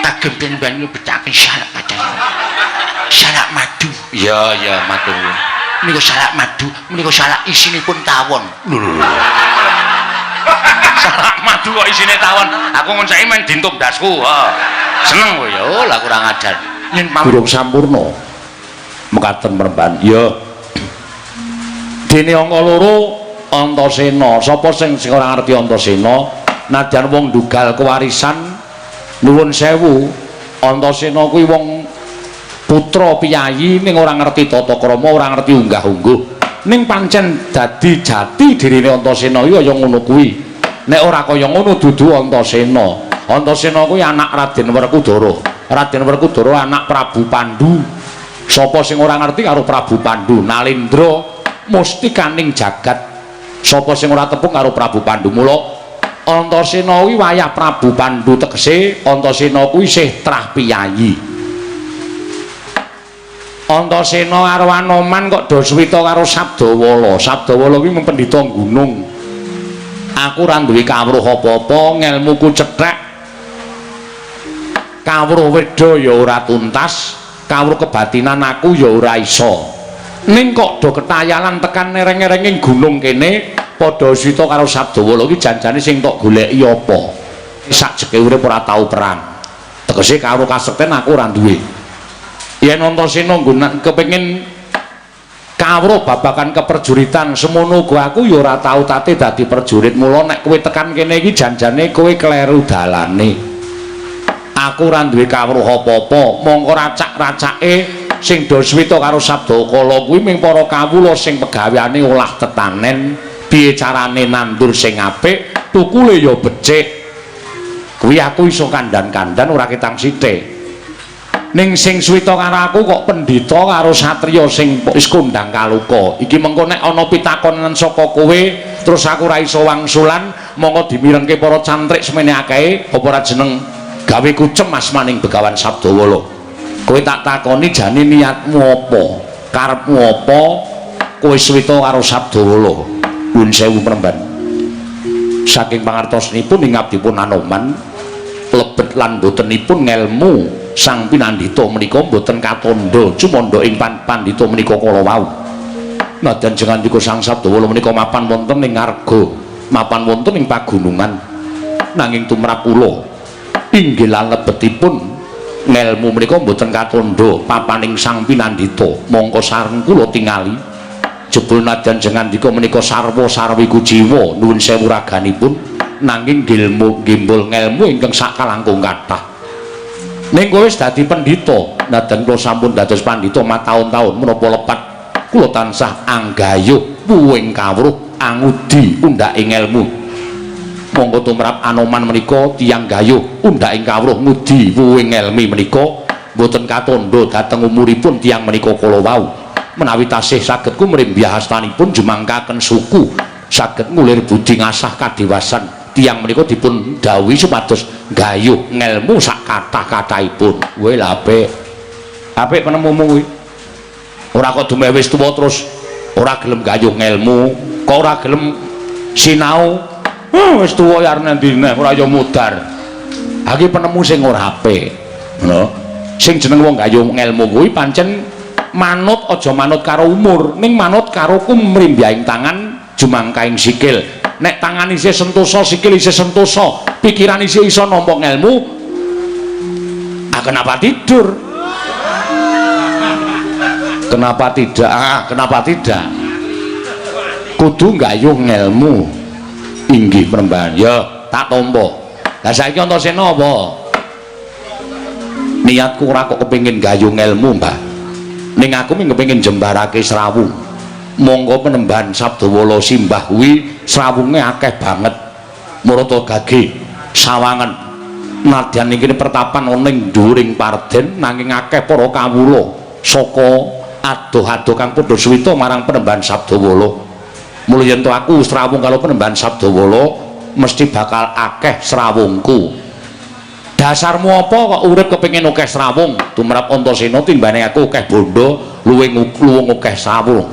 Kagem penemban nyebutaken salak padang. Salak madu. Iya, iya, matur nuwun. Menika salak madu, menika salak isinipun tawon. Lho lho. Salak madu kok isine tawon. Aku ngon saiki main dintup ndasku. Ha. Seneng kowe ya. Oh, lah kurang ajar. Yen pamit Durung sampurna. Mekaten Penemban. Ya. Dene angka loro Antasena. Sapa sing sing ora ngerti Antasena? Nadyan wong ndugal kewarisan, nuwun sewu, Antasena kuwi wong putra piyayi ning ora ngerti tata krama, ora ngerti unggah-ungguh. Ning pancen dadi jati dirine Antasena iki kaya ngono kuwi. Nek ora kaya ngono dudu Antasena. Antasena kuwi anak Raden Werkudara. Raden Werkudara anak Prabu Pandu. Sapa sing ora ngerti karo Prabu Pandu? Nalendra mustikaning jagat. Sapa sing ora tepung karo Prabu Pandu? Mula Antasena kuwi wayah Prabu Pandu, tegese Antasena kuwi isih trah piyayi. Antasena karo Anoman kok do suwita karo Sabdawala. Sabdawala kuwi mung pendhita gunung. Aku ora duwe kawruh apa-apa, ngelmuku cethek. Kawruh weda ya ora tuntas, kawruh kebatinan aku ya ora iso. Ning kok do ketayalan tekan nereng-erenging gunung kene, padha suwita karo Sabdawala iki janjane sing tok goleki apa? Sakjeke urip ora tau perang. Tegese kawruh kasekten aku ora duwe. Yen Antasena nggon kepengin kawruh babagan keperjuritan semono uga aku ya ora tau tate dadi prajurit. Mula nek kowe tekan kene iki janjane kowe kleru dalane. Aku ora duwe kawruh apa-apa, mongko racak-racake sing do suwita karo Sabdakala kuwi ming para kawula sing pegaweane olah tetanen, piye carane nandur sing apik, tukule ya becik. Kuwi aku iso kandhan-kandhan ora ketang sithik. Ning sing suwita karo aku kok pendhita karo satriya sing wis kondang kaluka. Iki mengko nek ana pitakonan saka kowe terus aku ora iso wangsulan, mongko dimirengke para cantrik semene akehe apa ora jeneng gawe kucem asmaning Begawan Sabdawala. Kowe tak takoni jane niatmu apa? Karepmu apa? Kowe suwita karo Sabdawala. Nuwun sewu Penemban. Saking pangartosanipun ing abdipun Anoman lebet lan botenipun ngelmu sang pinandhita menika mboten katandha cumandha ing pandhita menika kala wau. Nadyan jengandika Sang Sabdawala menika mapan wonten ing ngarga, mapan wonten ing pagunungan, nanging tumrap kula inggih lan lebetipun ngelmu menika mboten katandha papaning sang pinandhita. Mongko sareng kula tingali jebul nadyan jengandika menika sarwa sarwi kuciwa, nuwun sewu raganipun, nanging ngilmu gimbul ngelmu ingkang sakalangkung kathah. Ning kowe wis dadi pendhita. Nadyan kula sampun dados pandhita mataun-taun, menapa lepat kula tansah anggayuh wuwing kawruh angudi undhaking ngelmu. Monggo tumrap Anoman menika tiyang gayuh undhaking kawruh ngudi wuwing ngelmi menika mboten katandha dhateng umuripun tiyang menika kala wau. Menawi tasih saged kumrembah astanipun jumangkaken suku, saged ngulir budi ngasah kadewasan, tiyang menika dipun dawuhi supados gayuh ngelmu sak kathah-kathahipun. Kowe lha apik. Apik penemumu kuwi. Ora kok dumeh wis tuwa terus ora gelem gayuh ngelmu, kok ora gelem sinau. Wis tuwa ya arep endi neh, ora ya mudar. Ha iki penemu sing ora apik. Ngono. Sing jeneng wong gayuh ngelmu kuwi pancen manut, aja manut karo umur, ning manut karo kumrimbyahing tangan jumangkaing sikil. Nek tangan isih sentosa, sikil isih sentosa, pikiran isih iso nampa ngelmu, ah kenapa tidur? Kenapa tidak? Ah, kenapa tidak? Kudu gayuh ngelmu. Inggih Penemban. Ya, tak tampa. Lah saiki Antasena apa? Niatku ora kok kepengin gayuh ngelmu, Mbah. Ning aku mung kepengin jembarake srawung. Monggo Penemban Sabdawala simbah kuwi srawunge akeh banget. Murata gage sawangan. Nadyan ing kene pertapan ana ing dhuwuring parden, nanging akeh para kawula saka adoh-adoh kang padha suwita marang Penemban Sabdawala. Mula yen to aku srawung karo Penemban Sabdawala mesti bakal akeh srawungku. Dasarmu apa kok urip kepengin akeh srawung? Tumrap Antasena timbane aku akeh bondo luwing luwung akeh srawung.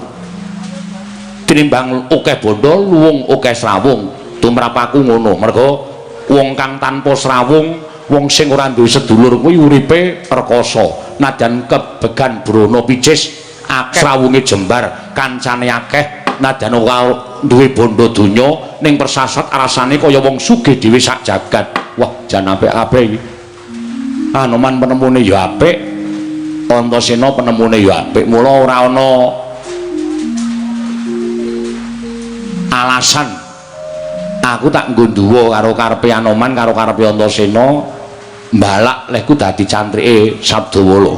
Tinimbang akeh bondo luwung akeh srawung. Tumrap aku ngono, mergo wong kang tanpa srawung Wong sing ora duwe sedulur kuwi uripe rekoso. Nadyan kebegan brana picis akeh srawunge jembar, kancane akeh, nadyan ora duwe bondo donya ning persasat rasane kaya wong sugih dhewe sak jagat. Wah, jan apik-apik iki. Anoman penemune ya apik, Antasena penemune ya apik. Mula ora ana alasan aku tak nggo nduwa karo karepe Anoman karo karepe Antasena mbalak lehku dadi cantrike Sabdawala.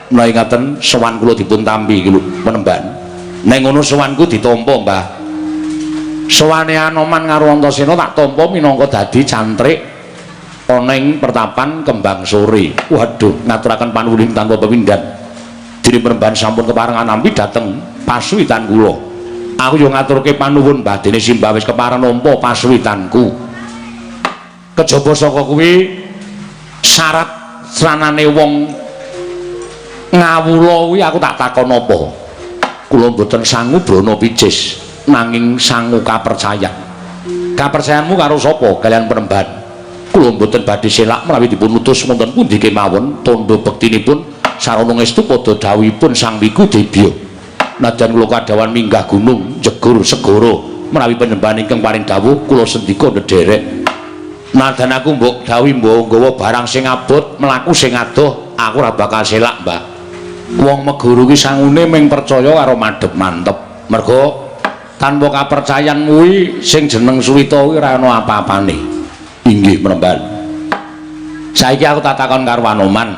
Menawi ngaten sowan kula dipun tampi iki lho penemban. Nek ngono sowanku ditampa, Mbah. Sowane Anoman karo Antasena tak tampa minangka dadi cantrik ana ing pertapan Kembang Sore. Waduh, ngaturaken panuwun tanpa pepindhan. Dene penemban sampun keparengan nampi dhateng pasuwitan kula. Aku yo ngaturke panuwun Mbah, dene simbah wis kepareng nampa pasuwitanku. Kejaba saka kuwi syarat sranane wong ngawula kuwi aku tak takon apa. Kula mboten sangu brana picis, nanging sangu kapercayan. Kapercayanmu karo sapa? Kaliyan penemban. Kula mboten badhe selak menawi dipun utus wonten pundi kemawon tandha bektinipun sarana ngestu padha dawuhipun Sang Wiku Debya. Nadyan kula kadhawan minggah gunung jegur segara menawi penemban ingkang paring dawuh kula sendika ndederek. Nadyan aku mbok dawuhi mbok nggawa barang sing abot mlaku sing adoh aku ora bakal selak, Mbah. Wong meguru ki sangune mung percaya karo madhep mantep. Mergo tanpa kapercayan kuwi sing jeneng Suwita kuwi ora ana apa-apane. Inggih penemban. Saiki aku tak takon karo Anoman.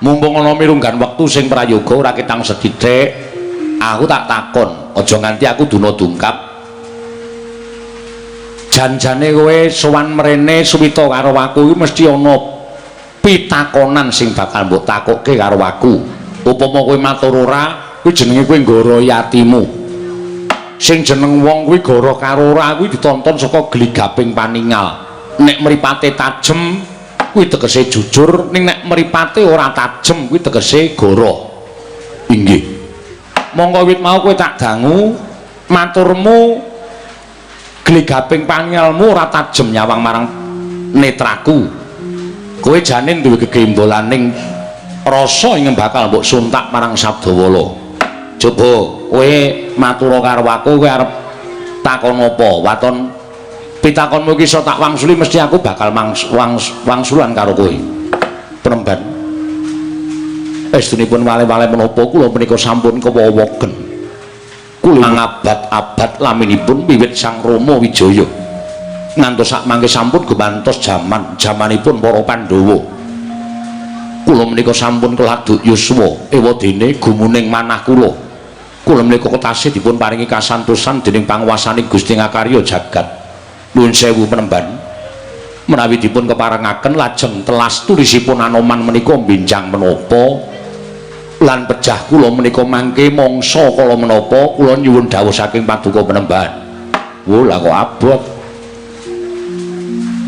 Mumpung ana mirunggan wektu sing prayoga ora ketang sethithik, aku tak takon, aja nganti aku duna dungkap. Janjane kowe sowan mrene Suwita karo aku iki mesti ana pitakonan sing bakal mbok takokke karo aku. Upama kowe matur ora, kuwi jenenge kowe nggoroi atimu. Sing jeneng wong kuwi goroh karo ora kuwi ditonton saka gligaping paningal. Nek mripate tajem kuwi tegese jujur, ning nek mripate ora tajem kuwi tegese goroh. Inggih. Monggo wit mau kowe tak dangu maturmu gligaping paningalmu ora tajem nyawang marang netraku. Kowe jane duwe gegembolaning rasa ing bakal mbok suntak marang Sabdawala. Coba kowe matura karo aku, kowe arep takon apa? Waton pitakonmu iki iso tak wangsuli mesti aku bakal wangsulan karo kowe. Penemban. Estunipun wale-wale menapa kula menika sampun kewowoken. Kula ngabad-abad laminipun wiwit Sang Rama Wijaya. Ngantos sak mangke sampun gumantos jaman jamanipun para Pandhawa. Kula menika sampun keladuk yuswa ewadene gumuning manah kula. Kula menika ketasih dipun paringi kasantosan dening panguwasaning Gusti Ngakarya jagat. Nuwun sewu penemban. Menawi dipun keparengaken lajeng telas tulisipun Anoman menika benjang menapa lan pejah kula menika mangke mangsa kala menapa kula nyuwun dawuh saking paduka penemban. Wo lah kok abot.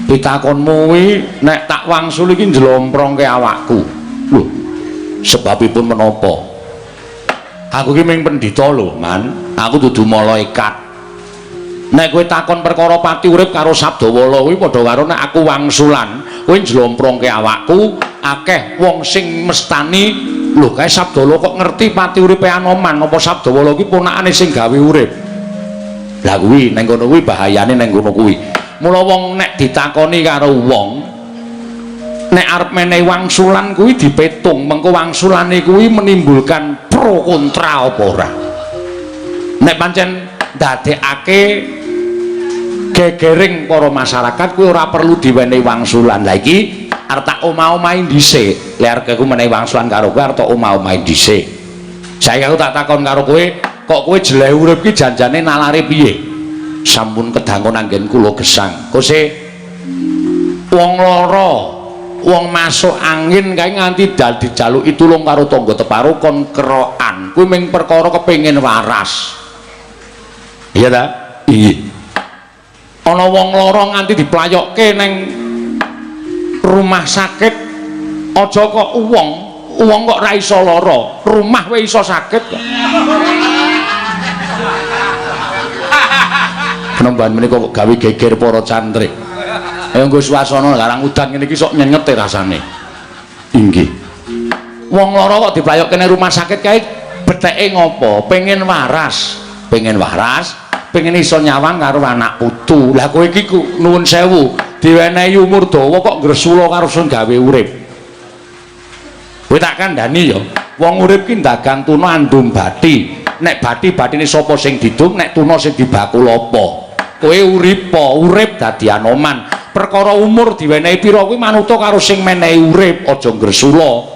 Pitakonmu kuwi nek tak wangsul iki njlomprongke awakku. Lho, sebabipun menapa? Aku iki mung pendhita lho, Man. Aku dudu malaikat. Nek kowe takon perkara pati urip karo Sabdawala kuwi padha karo nek aku wangsulan, kowe njlomprongke awakku, akeh wong sing mestani, lho kae Sabdawala kok ngerti pati uripe Anoman, apa Sabdawala kuwi ponakane sing gawe urip? Lah kuwi ning kono kuwi bahayane ning kono kuwi. Mula wong nek ditakoni karo wong nek arep menehi wangsulan kuwi dipetung, mengko wangsulane kuwi menimbulkan pro kontra apa ora. Nek pancen ndadekake gegering para masyarakat kuwi ora perlu diwenehi wangsulan. Lah iki arep tak omah-omahi dhisik. Lek arep aku menehi wangsulan karo kowe arep tak omah-omahi dhisik. Saiki aku tak takon karo kowe, kok kowe jeleh urip ki janjane nalare piye? Sampun kedangon anggen kula gesang. Kose wong lara, wong masuk angin kae nganti dal dijaluki tulung karo tangga teparo kon kerokan. Kuwi mung perkara kepengin waras. Iya ta? Iya. Ana wong lara nganti diplayokke neng rumah sakit, aja kok wong kok ora iso lara, rumah wae iso sakit kok. Penemban menika kok gawe geger para cantrik. Ayo nggo suasana larang udan ngene iki sok nyenyete rasane. Inggih. Wong lara kok diplayokke nang rumah sakit kae beteke ngopo? Pengen waras. Pengen waras, pengen iso nyawang karo anak putu. Lah kowe iki nuwun sewu, diwenehi umur dawa kok ngresula karo sing gawe urip. Kowe tak kandhani ya, wong urip ki dagang tuna andum bathi. Nek bathi-bathine sapa sing didum, nek tuna sing dibakul apa? Kowe uripa, urip dadi anoman. Perkara umur diwenehi pira kuwi manuta karo sing menehi urip, aja ngresula.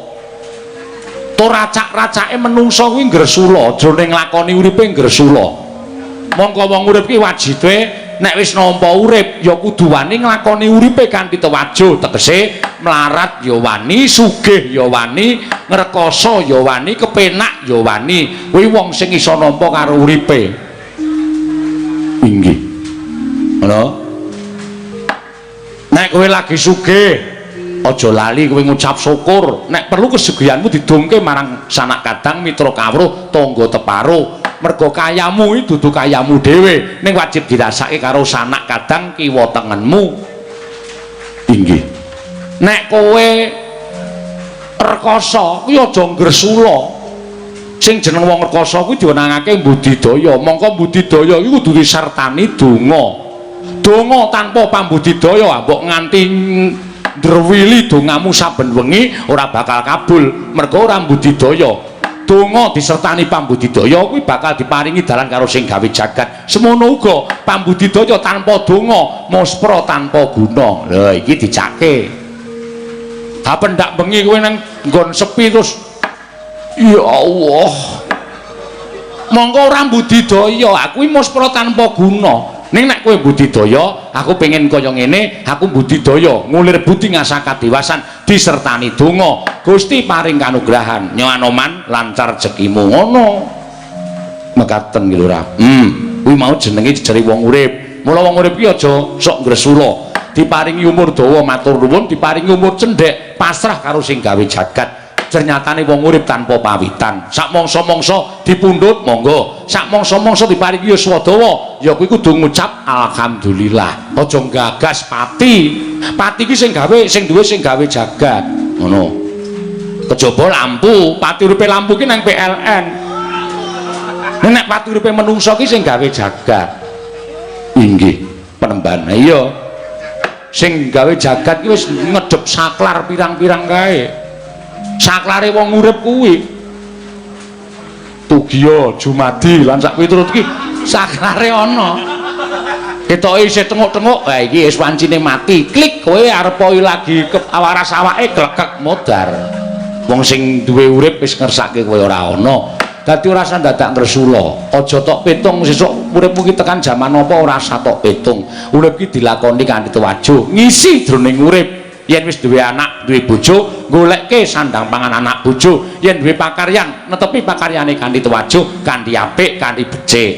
To racak-racake menungsa kuwi ngresula, jroning nglakoni uripe ngresula. Mongko wong urip ki wajibe nek wis nampa urip ya kudu wani nglakoni uripe kanthi tewajuh, tegese mlarat ya wani, sugih ya wani, ngrekoso ya wani, kepenak ya wani. Kuwi wong sing iso nampa karo uripe. Inggih. Ngono. Nek kowe lagi sugih, aja lali kowe ngucap syukur. Nek perlu kesugihanmu didumke marang sanak kadang, mitra kawruh, tangga teparo. Mergo kayamu iki dudu kayamu dhewe, ning wajib dirasake karo sanak kadang kiwa tengenmu. Inggih. Nek kowe rekoso kuwi aja ngresula. Sing jeneng wong rekoso kuwi diwenangake budidaya. Mongko budidaya iki kudu disertani donga. Donga tanpa pambudidaya mbok nganti ndrewili dongamu saben wengi ora bakal kabul, mergo ora budidaya. Donga disertani pambudidaya kuwi bakal diparingi dalan karo sing gawe jagat. Semono uga pambudidaya tanpa donga muspra tanpa guna. Lha iki dicake. Ha pendak bengi kowe nang nggon sepi terus ya Allah. Mongko ora budidaya, aku iki muspra tanpa guna. Ning nek kowe budidaya, aku pengen kaya ngene, aku budidaya, ngulir budi ngasah kadiwasan disertani donga. Gusti paring kanugrahan, nyo Anoman lancar rezekimu ngono. Mekaten ki Lurah. Kuwi mau jenenge jejere wong urip. Mula wong urip ki aja sok ngresula. Diparingi umur dawa matur nuwun, diparingi umur cendhek pasrah karo sing gawe jagat. Ternyatane wong urip tanpa pawitan. Sak mangsa-mangsa dipundhut monggo, sak mangsa-mangsa diparingi yuswa dawa, ya kuwi kudu ngucap alhamdulillah. Aja gagas pati. Pati ki sing gawe, sing duwe sing gawe jagat. Ngono. Kejaba lampu, pati uripe lampu ki nang PLN. Nek pati uripe menungsa ki sing gawe jagat. Inggih, penemban. Iya. Sing gawe jagat ki wis ngedep saklar pirang-pirang kae. Saklare wong urip kuwi Tugiya, Jumadi lan sak piturut ki saklare ana. Ketoke isih tenguk-tenguk, ha iki wis wancine mati. Klik kowe arep lagi waras awake klekek modar. Wong sing duwe urip wis ngersake kowe ora ana. Dadi ora usah dadak ngresula. Aja tok pitung sesuk uripmu ki tekan jaman apa ora usah tok pitung. Urip ki dilakoni kanthi tewajuh, ngisi jroning urip. Yen wis duwe anak, duwe bojo, golekke sandang pangan anak bojo. Yen duwe pakaryan, netepi pakaryane kanthi tewajuh, kanthi apik, kanthi becik.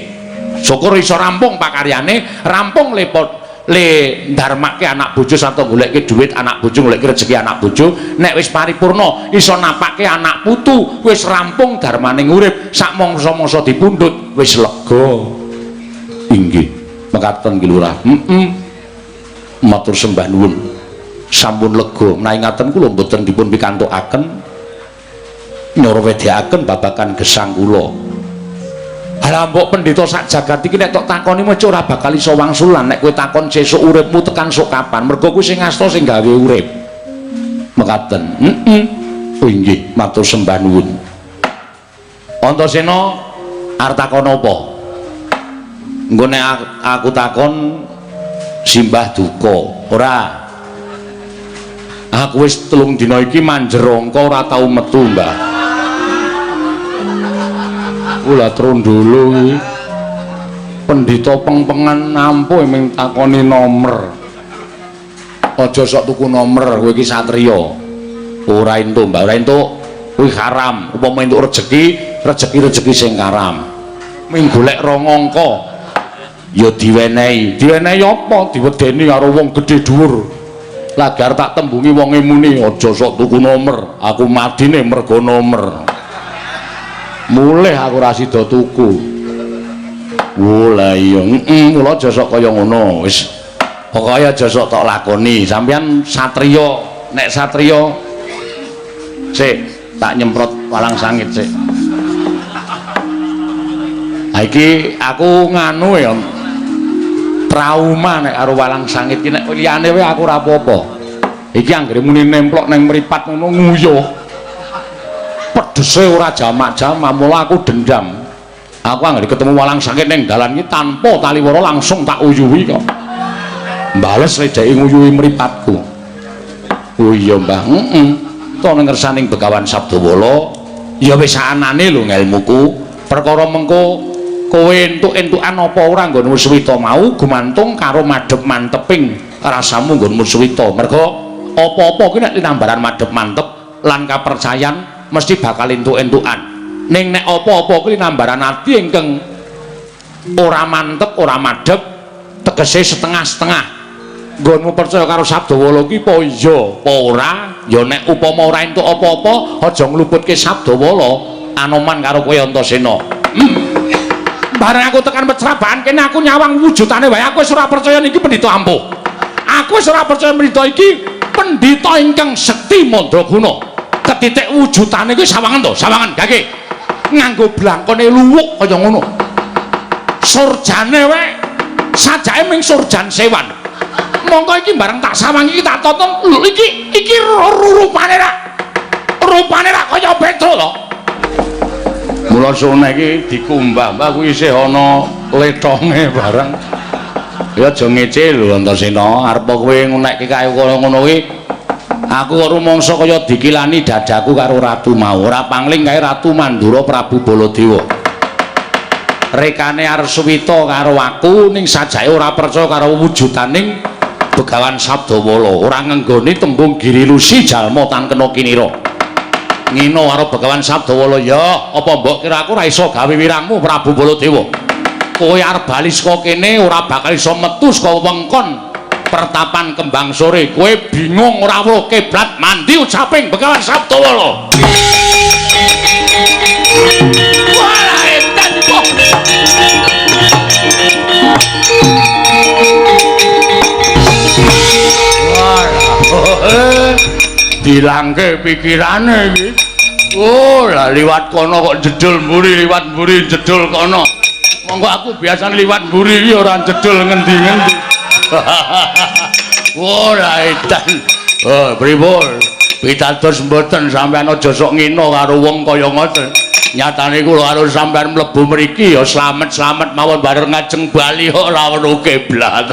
Syukur iso rampung pakaryane, rampung lepot le ndarmake anak bojo sarta golekke dhuwit anak bojo, golekke rezeki anak bojo. Nek wis paripurna iso napake anak putu, wis rampung darmaning urip, sak mangsa-mangsa dipundhut wis lega. Inggih, mekaten ki Lurah. Heeh. Matur sembah nuwun. Sampun lega menawi ngaten kula mboten dipun pikantukaken nyurwedhekaken babagan gesang kula. Halah mbok pendeta sak jagat iki nek tok takoni mesti ora bakal iso wangsulan nek kowe takon sesuk uripmu tekan sok kapan, mergo kuwi sing ngasta sing gawe urip. Mekaten. Heeh. Oh inggih, matur sembah nuwun. Antasena arep takon apa? Engko nek aku takon simbah duka. Ora. Aku wis 3 dina iki manjerongko ora tau metu, Mbah. Kula trondolo iki. Pendhita pengpengan ampuh ming takoni nomer. Aja sok tuku nomer, kowe iki satriya. Ora entuk, Mbah, ora entuk. Kuwi haram. Upama entuk rejeki, rejeki-rejeki sing haram. Ming golek rong angka. Ya diwenehi. Diwenehi apa? Diwedeni karo wong gedhe dhuwur. Lagar tak tembungi wonge muni aja sok tuku nomer, aku madine mergo nomer. Mulih aku ora sida tuku. Wo lah iya, heeh, kula aja sok kaya ngono. Wis Pokoke aja sok tok lakoni. Sampeyan satriya, nek satriya sik tak nyemprot walang sangit sik. Ha iki aku nganu ya trauma nek karo walang sangit iki, nek liyane wae aku ora apa-apa. Iki anggere muni nemplok nang mripat ngono nguyuh. Pedese ora jamak-jamak, mula aku dendam. Aku anggere ketemu walang sangit ning dalan iki tanpa taliwara langsung tak uyuhi kok. Bales ledeke nguyuhi mripatku. Oh iya, Mbah. Heeh. To ning ngersaning Begawan Sabdawala ya wis anane lho ngelmuku. Perkara mengko kowe entuk-entukan apa ora nggonmu suwita mau gumantung karo madhep manteping rasamu nggonmu suwita. Mergo apa-apa kuwi nek tinambaran madhep mantep lan kapercayan mesti bakal entuk-entukan. Ning nek apa-apa kuwi tinambaran ati ingkang ora mantep, ora madhep, tegese setengah-setengah. Nggonmu percaya karo Sabdawala ki apa iya apa ora? Ya nek upama ora entuk apa-apa aja ngluputke Sabdawala Anoman karo kowe Antasena. Bareng aku tekan pecrabahan kene aku nyawang wujudane wae aku wis ora percaya niki pendhita ampuh. Aku wis ora percaya pendhita iki pendhita ingkang sekti mandraguna. Ketitik wujudane kuwi sawangan to, sawangan gage. Nganggo blangkone luwuk kaya ngono. Surjane wae sajake ming surjan sewan. Mongko iki bareng tak sawang iki tak tonton lho iki iki rupane rak. Rupane rak kaya Petro to. Mula sone iki dikumbah, Mbah kuwi isih ana letonge bareng. Ya aja ngece lho Antasena, arep kowe ngunekke kaya ngono kuwi. Aku kok rumangsa kaya dikilani dadaku karo ratu mau. Ora pangling kae Ratu Mandura Prabu Baladewa. Rekane arep suwita karo aku ning sajake ora percaya karo wujudaning Begawan Sabdawala, ora ngenggoni tembung girilusi jalma tan kena kinira. Ngino karo Begawan Sabdawala, ya apa mbok kira aku ora iso gawe wirangmu Prabu Baladewa. Kowe arep bali saka kene ora bakal iso metu saka wewengkon pertapan Kembang Sore. Kowe bingung ora weruh kiblat mandi ucaping Begawan Sabdawala. Walah edan kok. Walah. Dilangke pikirane iki. Oh, lah liwat kono kok jedul mburi, liwat mburi jedul kono. Monggo aku biasane liwat mburi iki ora jedul ngendi-ngendi. Oh, lah edan. Oh, pripun? Pitados mboten sampean aja sok ngina karo wong kaya ngoten. Nyatane kula karo sampean mlebu mriki ya slamet-slamet mawon bareng ngajeng bali kok ora ono kiblat.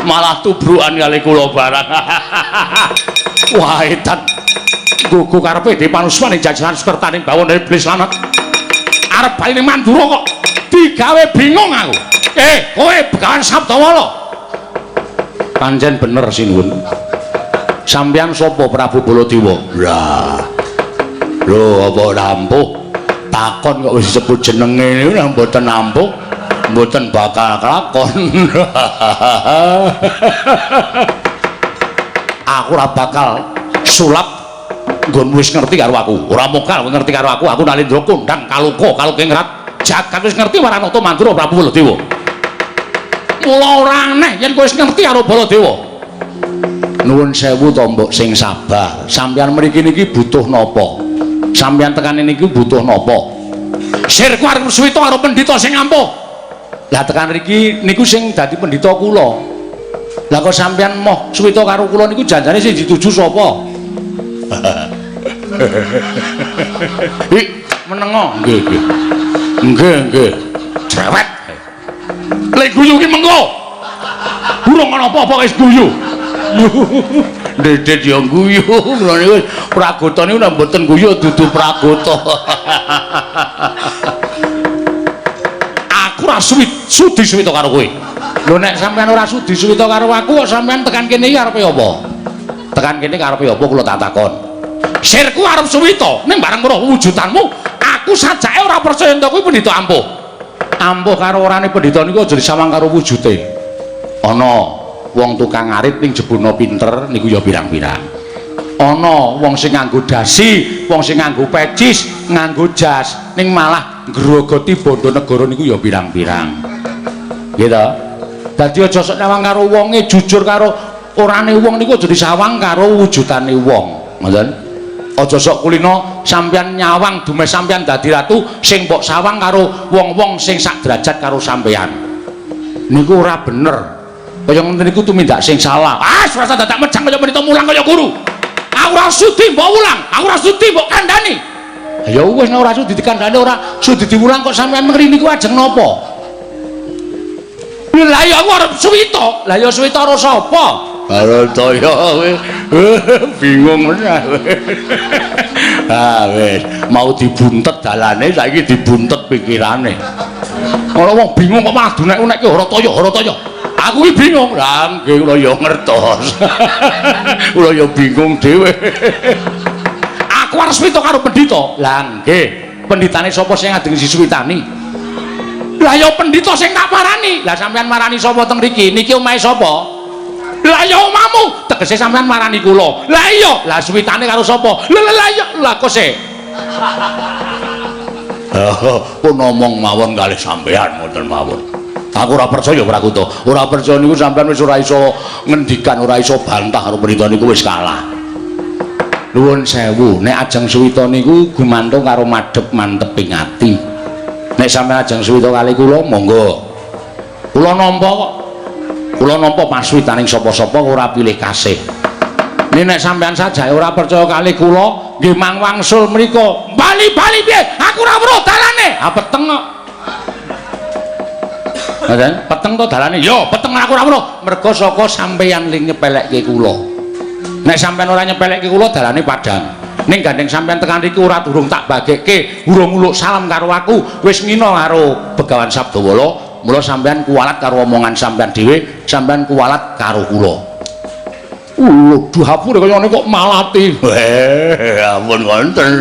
Malah tubrukan kali kula barang. Wah, edan. Gugu karepe dipanusmane jajaran sekertaning bawon iblis lanat. Arep bali ning Mandura kok digawe bingung aku. Kowe Begawan Sabdawala. Pancen bener sinuwun. Sampeyan sapa Prabu Baladewa? Lah. Lho apa ora ampuh? Takon kok wis disebut jenenge niku mboten ampuh, mboten bakal kelakon. Aku ora bakal sulap nggonmu wis ngerti karo aku. Ora mokal ngerti karo aku, aku Nalendra kondang kaluka kaluke ngrat. Jagat wis ngerti Waranata Mandura Prabu Baladewa. Mula ora aneh yen kowe wis ngerti karo Baladewa. Nuwun sewu to mbok sing sabar. Sampeyan mriki niki butuh napa? Sampeyan tekan niki butuh napa? Sirku arep suwita karo pendhita sing ampuh. Lah tekan mriki niku sing dadi pendhita kula. Lah kok sampeyan moh suwita karo kula niku janjane sing dituju sapa? Hi, menengo. Nggih, nggih. Nggih, nggih. Cerewet. Lek guyu ki mengko. Burung ana apa-apa wis guyu. Dedet ya guyu. Kula niku pragota niku nek mboten guyu dudu pragota. Aku ora sudi suwita karo kowe. Lho nek sampean ora sudi suwita karo aku kok sampean tekan kene iki arepe apa? Tekan kene karepe apa kula tak takon. Sirku arep suwita ning bareng weruh wujudanmu aku sajake ora percaya ento kuwi pendhita ampuh. Ampuh karo orane pendhita niku aja disawang karo wujute. Ana wong tukang arit ning jebuna pinter niku ya pirang-pirang. Ana wong sing nganggo dasi, wong sing nganggo pecis, nganggo jas ning malah ngrogoti bondo negara niku ya pirang-pirang. Nggih ta? Dadi aja sok nyawang karo wonge, jujur karo orane wong niku aja disawang karo wujudane wong. Ngoten. Aja sok kulino sampeyan nyawang dumeh sampeyan dadi ratu sing mbok sawang karo wong-wong sing sak derajat karo sampeyan. Niku ora bener. Kaya ngoten niku tumindak sing salah. Ah, ora dadak mejang kaya menita mulang kaya guru. Aku ora sudi mbok ulang, aku ora sudi mbok kandhani. Ya wis nek ora sudi dikandhani ora sudi diulang kok sampeyan mrene niku ajeng napa? Lah ya aku arep suwita. Lah ya suwita karo sapa? Barataya kowe. Bingung meneh. Ah wis, mau dibuntet dalane saiki dibuntet pikirane. Ora wong bingung kok malah dunek-unekke Harataya, Harataya. Aku iki bingung. Lah nggih kula ya ngertos. Kula ya bingung dhewe. Aku arep suwita karo pendhita. Lah nggih, pendhitane sapa sing ngajeng disuwitani? Lah ya pendhita sing tak parani. Lah sampeyan marani sapa teng mriki? Niki omahe sapa? Lah ya omahmu. Tegese sampeyan marani kula. Lah iya, lah suwitane karo sapa? Lah lah iya, lah kok se. Pun omong mawon kalih sampeyan ngoten mawon. Aku ora percaya Prakuta. Ora percaya niku sampeyan wis ora iso ngendikan, ora iso bantah karo pendhita niku wis kalah. Nuwun sewu, nek ajeng suwita niku gumantung karo madhep manteping ati. Nek sampeyan ajeng suwita kali kula monggo. Kula nampa kok. Kula nampa pasuwitaning sapa-sapa ora pilih kasih. Nek sampeyan sajae ora percaya kali kula, nggih mang wangsul mriku. Bali-bali piye? Aku ora weruh dalane. Ah peteng kok. Ngoten, peteng to dalane? Ya, peteng aku ora weruh. Mergo saka sampeyan ling nyepelekke kula. Nek sampeyan ora nyepelekke kula dalane padhang. Ning gandeng sampeyan tekan riku ora durung tak bagekke, urung uluk salam karo aku, wis ngina karo Begawan Sabdawala, mula sampeyan kuwalat karo omongan sampeyan dhewe, sampeyan kuwalat karo kula. Lho, hapure kaya ngene kok malati. Ampun wonten.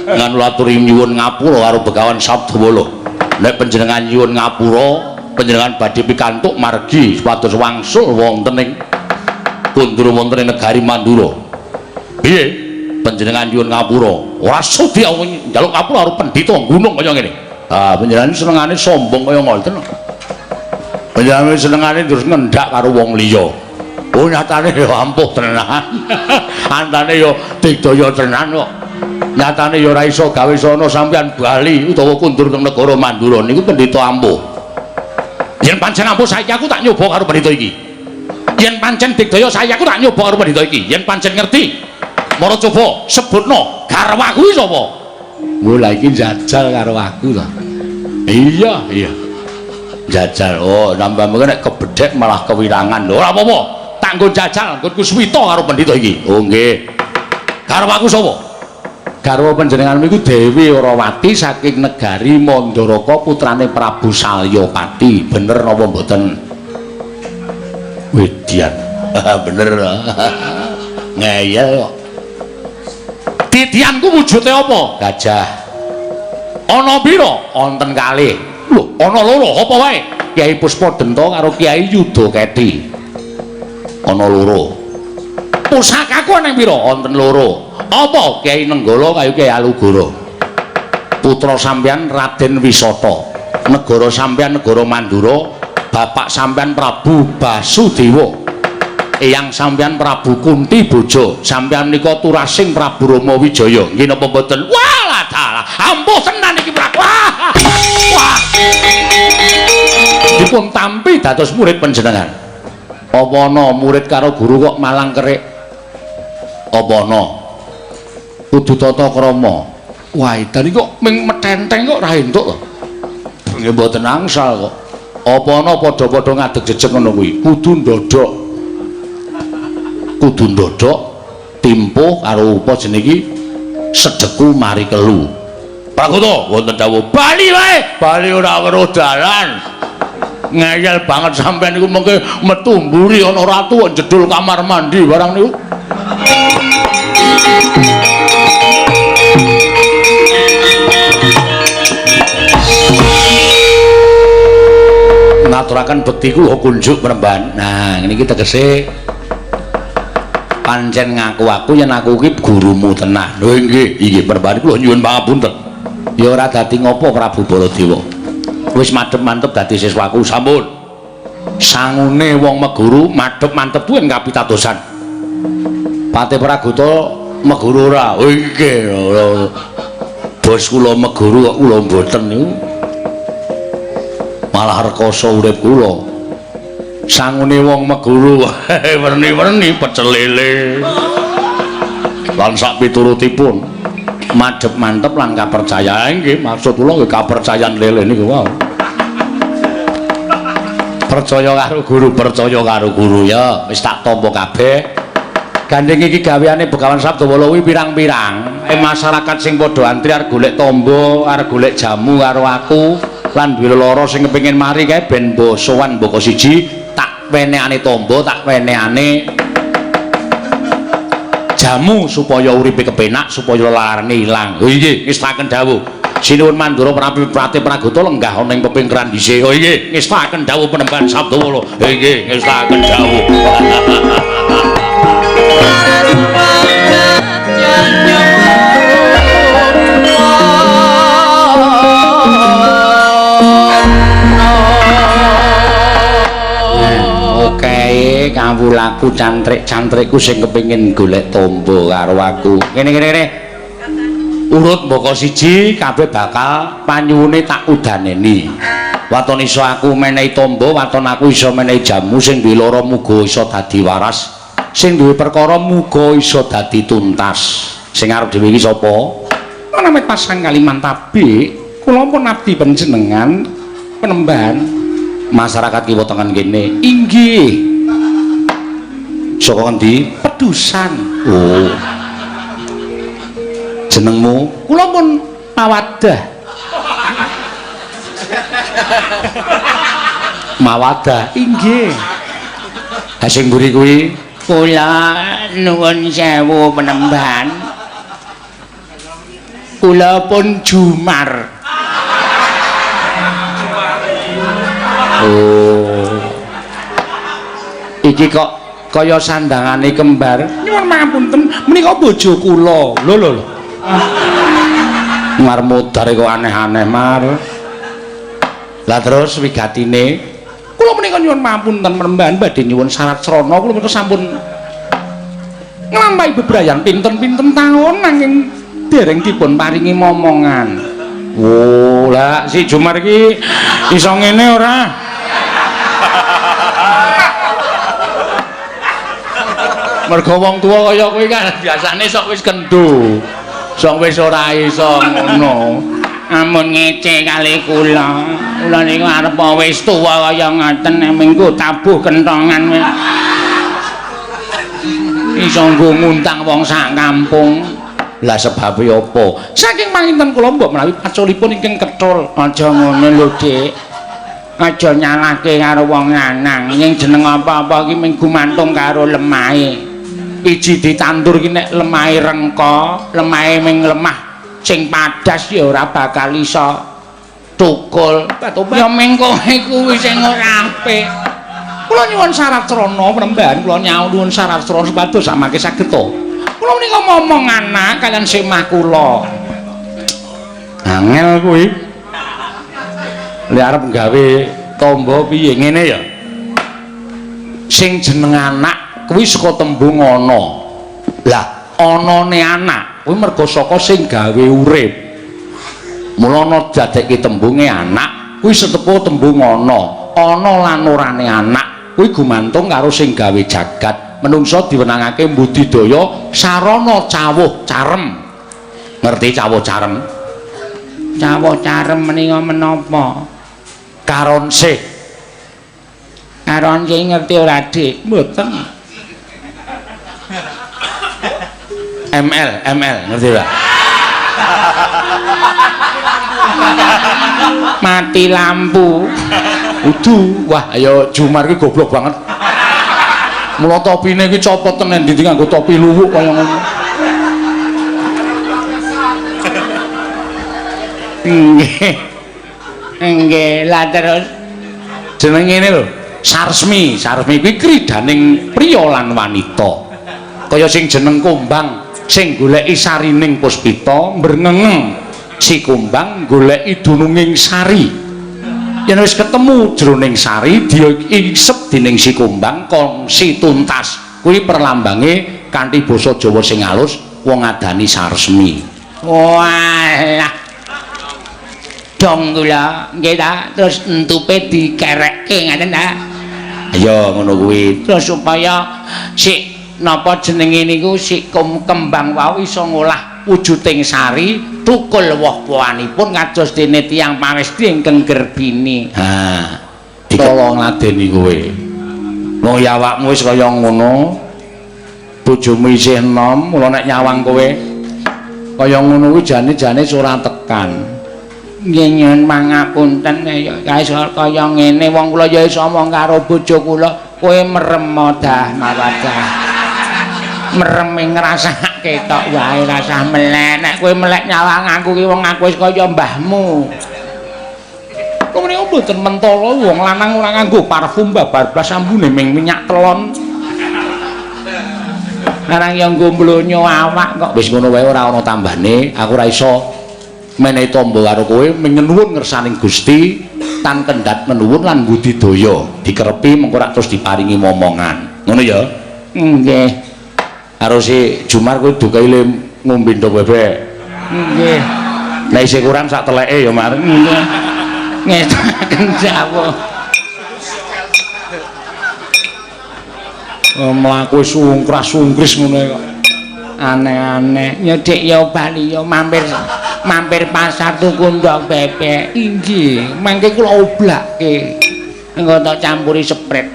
Ngan aturi nyuwun ngapura karo Begawan Sabdawala. Nek panjenengan nyuwun ngapura, panjenengan badhe pikantuk margi supados wangsul wonten ing kundur wonten ing negari Mandura. Piye? Panjenengan nyuwun ngapura. Ora sudi aku njaluk ngapura karo pendhita gunung kaya ngene. Ah, panjenengan senengane sombong kaya ngoten. Panjenengan senengane terus ngendak karo wong liya. Oh, nyatane ya ampuh tenan. Antane ya digdaya tenan kok. Nyatane ya ora iso gawe sono sampeyan bali utawa kundur teng negara Mandura niku pendhita ampuh. Yen pancen ampuh saiki aku tak nyoba karo pendhita iki. Yen pancen digdaya saiki aku tak nyoba karo pendhita iki. Yen pancen ngerti, mara coba sebutno garwaku iki sapa? Lho lah iki jajal karo aku to. Iya, iya. Jajal. Oh, nambah mengko nek kebedhek malah kewirangan. Lho ora apa-apa. Tak nggo jajal nggonku suwita karo pendhita iki. Oh nggih. Garwaku sapa? Garwa panjenengan niku Dewi Orawati saking negari Mandaraka putrane Prabu Salyapati. Bener napa mboten? Wedian. Bener. Ngeyel kok. Titianku wujude apa? Gajah. Ana pira? Wonten kalih. Lho, ana loro apa wae? Kyai Puspadenta karo Kyai Yudaketi. Ana loro. Pusakaku ana pira? Wonten loro. Apa? Kyai Nenggala karo Kyai Alugoro. Putra sampeyan Raden Wisata. Negara sampeyan negara Mandura, bapak sampeyan Prabu Basudewa. Eyang sampeyan Prabu Kunti Bojo, sampeyan nika turasing Prabu Rama Wijaya. Nggih napa mboten? Walah dalah, ampuh tenan iki Prabu. Wah. Wah. Dipun tampi dados murid panjenengan. Apa ana murid karo guru kok malang kerik? Apa ana? Kudu tata krama. Wah, edan iki kok ming metenteng kok ora entuk to. Nggih mboten angsal kok. Apa ana padha-padha ngadeg jejeg ngono kuwi? Kudu ndodhok. Kudu ndodhok timpuh karo apa jenenge iki sedeku mari kelu. Prakuta wonten dawuh, bali wae, bali ora weruh dalan. Ngeyel banget sampean niku mengke metu mburi ana ratu kok jedul kamar mandi barang niku. Ngaturaken bekti kula kunjuk Premban. Nah, niki tegese pancen ngaku aku yen aku iki gurumu tenan. Lho nggih, inggih Premban kula nyuwun pangapunten. Ya ora dadi ngopo Prabu Baladewa. Wis madhep mantep dadi siswaku sampun. Sangune wong meguru madhep mantep tuwin kapitadosan. Patih Pragota meguru ora? Oh iki bos kula meguru kok kula mboten niku. Malah rekoso urip kula. Sangune wong meguru werni-werni pecel lele. Lan sak piturutipun madhep mantep lan kapercayaan nggih, maksud kula nggih kapercayan lele niku wau. Percaya karo guru, percaya karo guru ya, wis tak tampa kabeh. Gandeng iki gaweane Begawan Sabdawala kuwi pirang-pirang. Masyarakat sing padha antri arep golek tamba, arep golek jamu karo aku lan duwe lelara sing kepengin mari kae ben mbok sowan mboko siji, tak wenehane tamba, tak wenehane jamu supaya uripe kepenak, supaya larane ilang. Oh inggih, ngestaken dawuh. Sinuwun Mandura Prapti Pragota lenggah ana ing pepingkeran dhisik. Oh inggih, ngestaken dawuh Penemban Sabdawala. Inggih, ngestaken dawuh. Oke, kawulaku cantrik-cantrikku sing kepengin golek tombo karo aku. Ngene ngene ngene. Urut mboko siji kabeh bakal panyuwune tak udaneni. Waton iso aku menehi tombo, waton aku iso menehi jamu sing duwe lara muga iso dadi waras, sing duwe perkara muga iso dadi tuntas. Sing arep dhewe iki sapa? Menawi pasang kaliman tabik, kula pun abdi panjenengan Penemban masyarakat kiwa tengen kene. Inggih. Saka ngendi? Pedusan. Oh. Jenengmu? Kula pun Mawadah. Mawadah. Inggih. Ha sing mburi kuwi kula nuwun sewu Penemban. Kula pun Jumar. Oh. Iki kok kaya sandangane kembar. Nyuwun pangapunten, menika bojo kula. Lho lho lho. Mar modar kok aneh-aneh mar. Lah terus wigatine kula menika nyuwun pangapunten Penemban badhe nyuwun syarat srana kula menika sampun nglampahi bebrayan pinten-pinten taun nanging dereng dipun paringi momongan. Oh, lah si Jumar iki iso ngene ora? Mergo wong tuwa kaya kowe kan biasane sok wis kendho. Sok wis ora iso ngono. Ampun ngece kali kula. Kula niku arep wis tuwa kaya ngoten minggu tabuh kentongan. Iso nggo nguntang wong sak kampung. Lah sebabe apa? Saking panginten kula mbok menawi paculipun ingkang kethul. Aja ngono lho, Dik. Aja nyalahke karo wong lanang. Yen jeneng apa-apa iki mung gumantung karo lemahe. Iji ditandur iki nek lemahe rengka, lemahe ming lemah sing padas ya ora bakal iso tukul. Ya ming kowe kuwi sing ora apik. Kula nyuwun syarat srana Penemban, kula nyuwun syarat srana supados samangke saged to. Kula menika momong anak kalian semah kula. Angel kuwi. Lek arep gawe tamba piye ngene ya? Sing jeneng anak kuwi saka tembung ana. Lah anane anak kuwi merga saka sing gawe urip. Mula ana dadekke tembunge anak kuwi setepo tembung ana. Ana lan orane anak kuwi gumantung karo sing gawe jagat. Menungsa diwenangake mbudidaya sarana cawuh carem. Ngerti cawuh carem? Cawuh carem menika menapa? Karonsih. Karonsih ngerti ora, Dik? Mboten. ML, ML, ngerti ora? Mati lampu. Udu, wah ayo Jumar iki goblok banget. Mula topine iki copot tenan ndi nganggo topi luwuk kaya ngono. Nggih. Nggih, lah terus jenenge ngene lho, Sarsmi. Sarsmi kuwi kridaning priya lan wanita. Kaya sing jeneng Kumbang sing goleki sarining puspita mbrengengeng. Si Kumbang goleki dununging sari. Yen wis ketemu jroning sari diisep dening si kumbang kongsi tuntas. Kuwi perlambange kanthi basa Jawa sing alus wong ngadani saresmi. Walah. Dong kula nggih ta, terus entupe dikerekke ngaten ta. Iya ngono kuwi. Terus supaya si napa jenenge niku si kembang wau iso ngolah wujuding sari tukul woh-wohanipun kados dene tiyang pawesti ingkang gerbini. Ha, ditolong ngladeni kowe. Wong ya awakmu wis kaya ngono. Bojomu isih enom, mula nek nyawang kowe kaya ngono kuwi jane-jane ora tekan. Nggih nyuwun pangapunten ya kaya ngene wong kula ya iso omong karo bojo kula, kowe merem dah mawadah. Merem ngrasake tok wae rasah melek. Nek kowe melek nyawang aku ki wong aku wis kaya mbahmu. Kok menika mboten mentala wong lanang ora nganggo parfum babar blas ambune ming minyak telon. Arang ya nggo mlonyo awak kok. Wis ngono wae ora ana tambane, aku ora iso menehi tamba karo kowe menyuwun ngersaning Gusti tan kendhat menuwun lan budidaya dikerepi mengko rak terus diparingi momongan. Ngono ya? Nggih. Karo si Jumar kowe dukai le ngombe ndok bebek. Nggih. Nek isih kurang sak teleke ya, Mar. Nggih. Ngestaken dawuh. Mlaku sungkras-sungkris ngono kok. Aneh-aneh. Ya Dik ya bali ya mampir pasar tuku ndok bebek. Inggih, mangke kula oblake. Engko tak campuri sprite.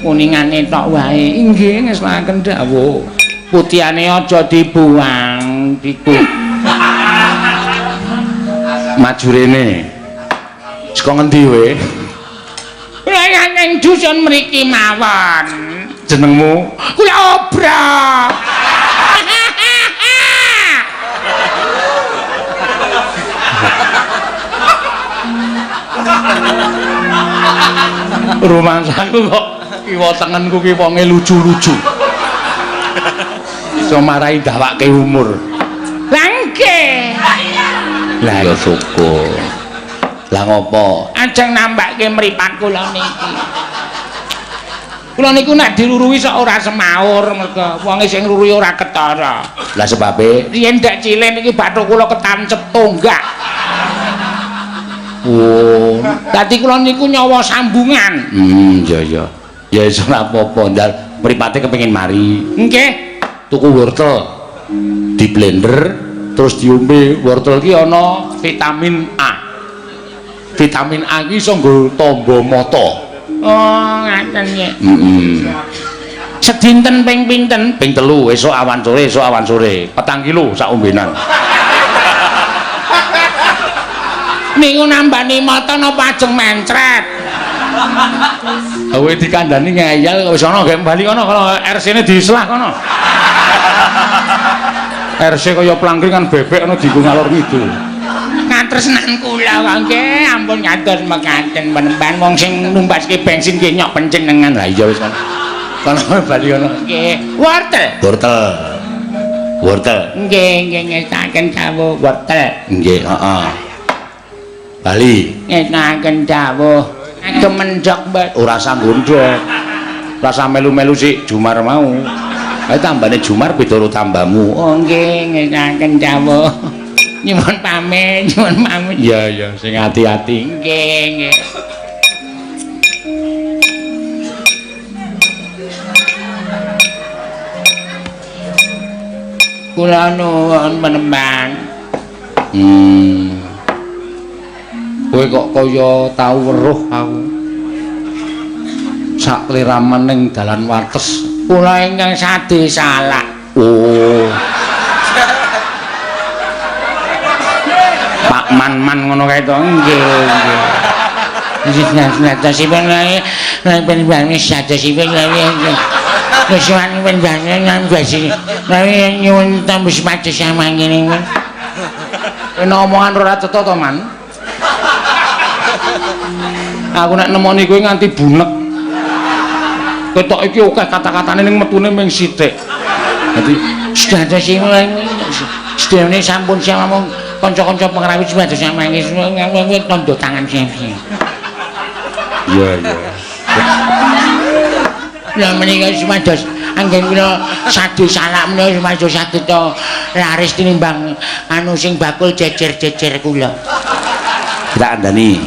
Kuningane tok wae. Inggih, ngestaken dawuh. Putihane aja dibuang, diku. Maju rene. Saka ngendi kowe? Kula ing dusun mriki mawon. Jenengmu? Kula Obrok. Rumangsaku kok kiwa tengenku ki wonge lucu-lucu. Iso marai dawake umur. Lah nggih. Lah ya syukur. Lah ngopo? Ajeng nambakke mripat kula niki. Kula niku nek diruruhi sok ora semaur mergo wonge sing ngruruhi ora ketara. Lah sebabe riyen dek cilik niki bathuk kula ketancep tonggak. Oh, dadi kula niku nyawa sambungan. Iya iya. Ya iso ora apa-apa, ndal mripate kepengin mari. Nggih. Tuku wortel. Di blender terus diombe. Wortel ki ana vitamin A. Vitamin A ki iso nggo tamba mata. Oh, ngaten nggih. Heeh. Sedinten ping pinten? Ping 3, esuk awan sore, esuk awan sore. 4 kilo sak ombenan. Niku nambani mata napa ajeng mencret? Kowe dikandani ngeyel wis ana gek bali kono kono RC-ne diselah kono. RC kaya plangkringan bebek ana dienggo ngalor ngidul. Katresnan kula kok nggih ampun kados mekaten penemban wong sing numbaske bensin nggih nyok panjenengan. Lah iya wis kono. Kono bali kono. Nggih. Wortel. Wortel. Wortel. Nggih nggih ngestaken dawuh wortel. Nggih, heeh. Bali. Ngestaken dawuh. Agem mendhok mbak. Ora sanggondhok. Ora usah melu-melu sik Jumar mau. Kae tambane Jumar beda karo tambamu. Oh nggih ngestaken dawuh. Nyuwun pamit, nyuwun pamit. Iya iya, sing ati-ati. Nggih, nggih. Kula nuwun penemban. Kowe kok kaya tau weruh aku. Sak kliraman ning dalan wates. Kula ingkang sade salak. Oh. Pak Man-man ngono kae to. Nggih, nggih. Sadosipun lae ben sadosipun lae. Wis wani ben nang basi. Lae nyuwun tambus mados samangene. Kena omongan ora cetha to, Man? Aku nek nemoni kowe nganti bunek. Ketok iki akeh kata-katane ning metune ming sithik. Dadi sadosipun sedene sampun siap ngomong Kanca-kanca pengrawit supados mangke tandha tangan sing. Iya, iya. Lah menika supados anggen kula sadu salak menika supados saged laris tinimbang anu sing bakul jejer-jejer kula. Tak kandhani.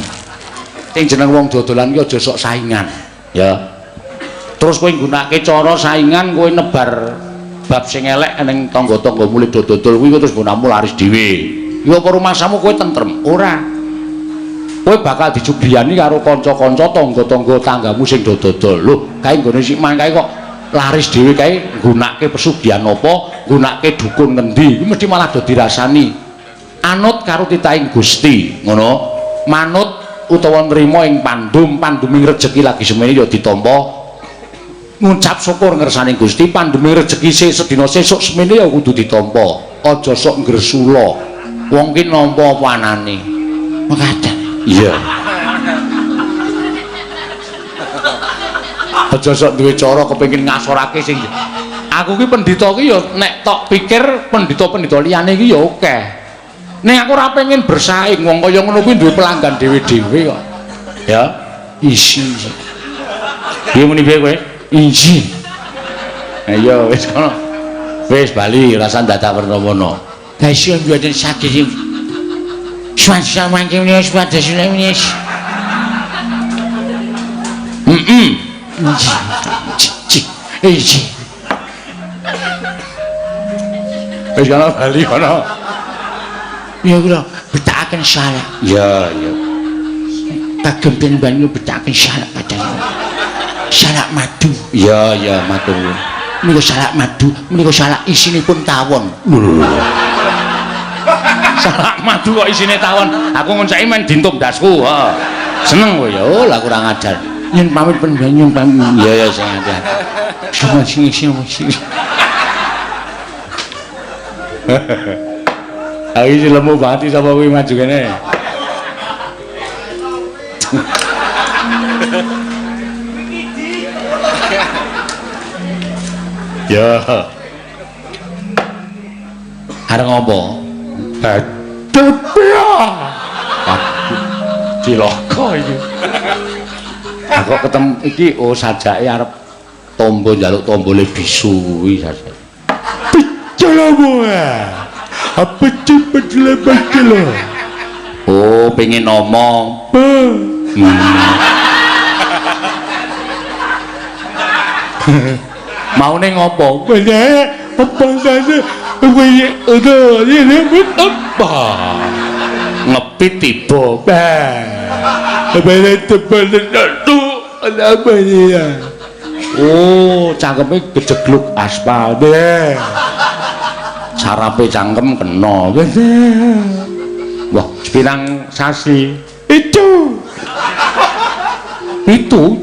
Sing jeneng wong dodolan ki aja sok saingan, ya. Terus kowe nggunakake cara saingan kowe nebar bab sing elek ning tangga-tangga mulih do dodol kuwi terus nggunamu laris dhewe. Ya apa rumasamu kowe tentrem? Ora. Kowe bakal dijugiyani karo kanca-kanca tangga-tangga tanggamu sing do dodol. Lho, kae nggone sik mangkae kok laris dhewe kae nggunakake pesugihan apa, nggunakake dukun ngendi, kuwi mesti malah do dirasani. Anut karo titahing Gusti, ngono. Manut utawa nrima ing pandum, panduming rejeki lagi semene ya ditampa. Ngucap syukur ngersane Gusti, panduming rejeki sedina sesuk semene ya kudu ditampa. Aja sok ngresula. Wong ki nampa apa anane. Mekaten. Iya. Aja sok duwe cara kepengin ngasorake sing aku ki pendhita ki ya nek tok pikir pendhita-pendhita liyane ki ya akeh. Ning aku ora pengen bersaing, wong kaya ngono kuwi duwe pelanggan dhewe-dhewe kok. Ya, isi. Piye muni piye kowe? Isi. Ayo wis kono. Wis bali rasa dadak werna-werna. Guys, mboten saged suwansa mangke menika supados menika. Heeh. Isi. Wis kono bali kono. Ya kula betakaken salak. Iya, iya. Kagem pinaban betakaken salak kadang. Salak madu. Iya, iya, matur. Menika salak madu, menika salak isinipun tawon. Lho. Salak madu kok isine tawon. Aku ngonceki men dintum ndasku, heeh. Seneng kowe ya. Oh, lah kurang ajar. Yen pamit panjenengan pamit. Iya, iya, sing ajar. Sing sing sing. Aku iki lemu banget sapa kuwi maju kene. Ya. Arep ngopo? Aduh. Cilaka iki. Aku ketemu iki oh sajake arep tombo njaluk tombole bisu kuwi sajake. Picolomo. Apa cepet-cepet lho. Oh, pengen ngomong. Maune ngopo? Apa saja kuwi apa? Ngepit tiba. Oh, cangkeme gejegluk aspal. Sarape cangkem kena. Wah, sepirang sasi? Itu. Itu